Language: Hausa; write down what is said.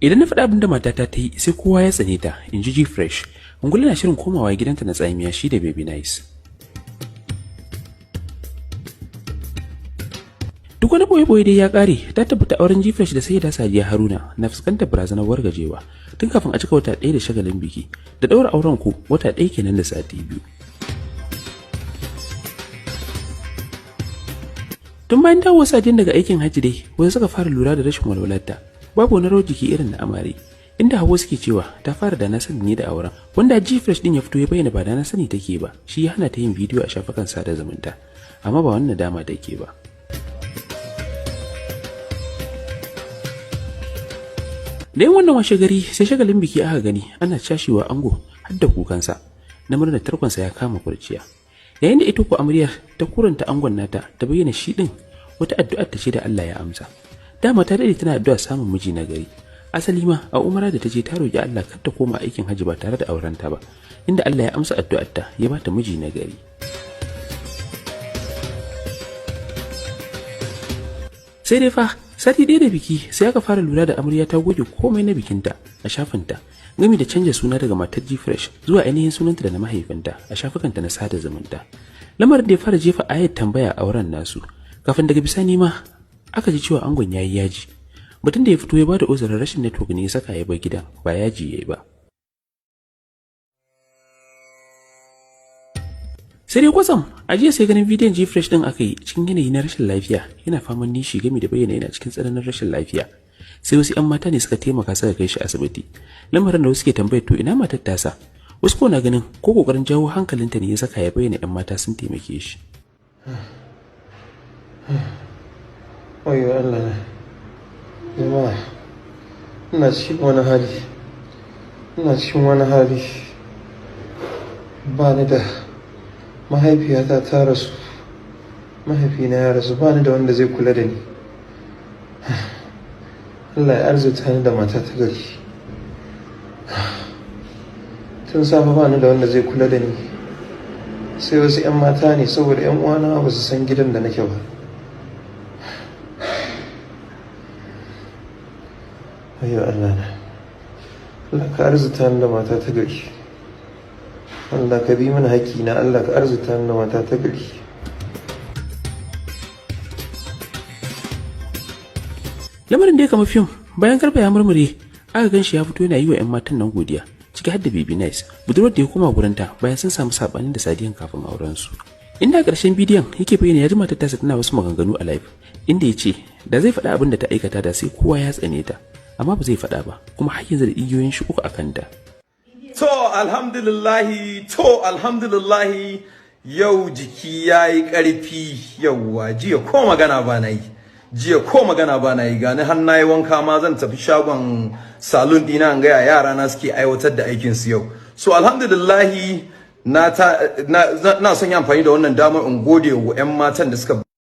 Idan na faɗa abin da matata ta yi, sai kowa ya tsane ta, in ji G-Fresh. Ungulu na shirin komawa gidanta na tsamiya shi da Baby Nice. Duk wani boye-boye dai ya kare, ta tabbata auren G-Fresh da Sayyida Sadiya Haruna na fuskantar barazanar wargajewa tun kafin a cika wata 1 da shagalin biki. Da ɗaura auren ku wata 1 kenan da sati 2. Tun bayan dawowar Sadiyan daga aikin hajji dai, wasu suka fara lura da rashin walwalarta. Babu wani rawar jiki irin na amare. Inda Hauwa suke cewa ta fara da na sani ne da auren, wanda G-Fresh din ya fito ya bayyana ba da na sani take ba, shi ya hana ta yin bidiyo a shafukan sada zumunta, amma ba wannan dama take ba. Da yin wannan washe gari sai shagalin biki aka gani ana cashewa ango har da kukansa na murnar tarkonsa ya kama kurciya. Yayin da ita ko amaryar ta kuranta angon nata ta bayyana shi din wata addu'ar ta ce da Allah ya amsa. Dama ta dade tana addu'a samun miji na gari. Asali ma a umara da ta je ta roki Allah kar ta koma aikin hajji ba tare da aurenta ba, inda Allah ya amsa addu'ar ta ya bata miji na gari. Sai dai fa sati 1 da biki sai aka fara lura da amarya ta goge komai na bikinta a shafinta, gami da canja suna daga matar G-Fresh zuwa ainihin sunanta da na mahaifinta a shafukanta na sada zumunta. Lamarin da ya fara jefa ayat tambaya a auren nasu, kafin daga bisani ma aka ji cewa angon yayi yaji. Batun da ya fito ya bada uzurin rashin network ne ya saka ya bar gidan, ba yaji yayi ba. Sai dai kwatsam a jiya sai ganin bidiyon G-Fresh din aka yi cikin yanayi na rashin lafiya, yana faman nishi gami da bayyana yana cikin tsananin rashin lafiya. Sai wasu 'yan mata ne suka taimaka suka kai shi asibiti. Lamarin da wasu ke tambayar to ina matar tasa? Wasu ko na ganin ko kokarin jawo hankalinta ne ya saka ya bayyana 'yan mata sun taimake shi. Oyo Allah na. Jama'a, ina cikin wani hali. Ina cikin wani hali. Ba ni da mahaifiyata ta rasu. Mahaifina ya rasu, ba ni da wanda zai kula da ni. Allah ya arzuta ni da mata ta gari. Tun safe ba ni da wanda zai kula da ni. Sai wasu 'yan mata ne saboda 'yan uwana ba su san gidan da nake ba. Ayyo Allah na. Allah ka arzuta ni da mata ta gari. Allah ka bi mana haƙƙina, Allah ka arzuta ni da mata ta gari. Lamarin da ya kama fim bayan Garba ya murmure aka gan shi ya fito yana yi wa 'yan matan nan godiya, ciki har da Baby Nice, budurwar da ya koma gurinta bayan sun samu saɓani da Sadiyan kafin auren su. Inda a ƙarshen bidiyon yake bayyana ya ji matar tasa tana wasu maganganu a live, inda ya ce da zai faɗa abin da ta aikata da sai kowa ya tsane ta, amma ba zai faɗa ba, kuma har yanzu da igiyoyin shi 3 a kanta. To alhamdulillahi, to alhamdulillahi, yau jiki yayi ƙarfi, yauwa jiya ko magana ba na yi. Jiya ko magana ba na yi, gani har nayi wanka ma zan tafi shagon salon dina in ga yara na suke aiwatar da aikin su yau. So alhamdulillahi na son yi amfani da wannan damar in gode wa 'yan matan da suka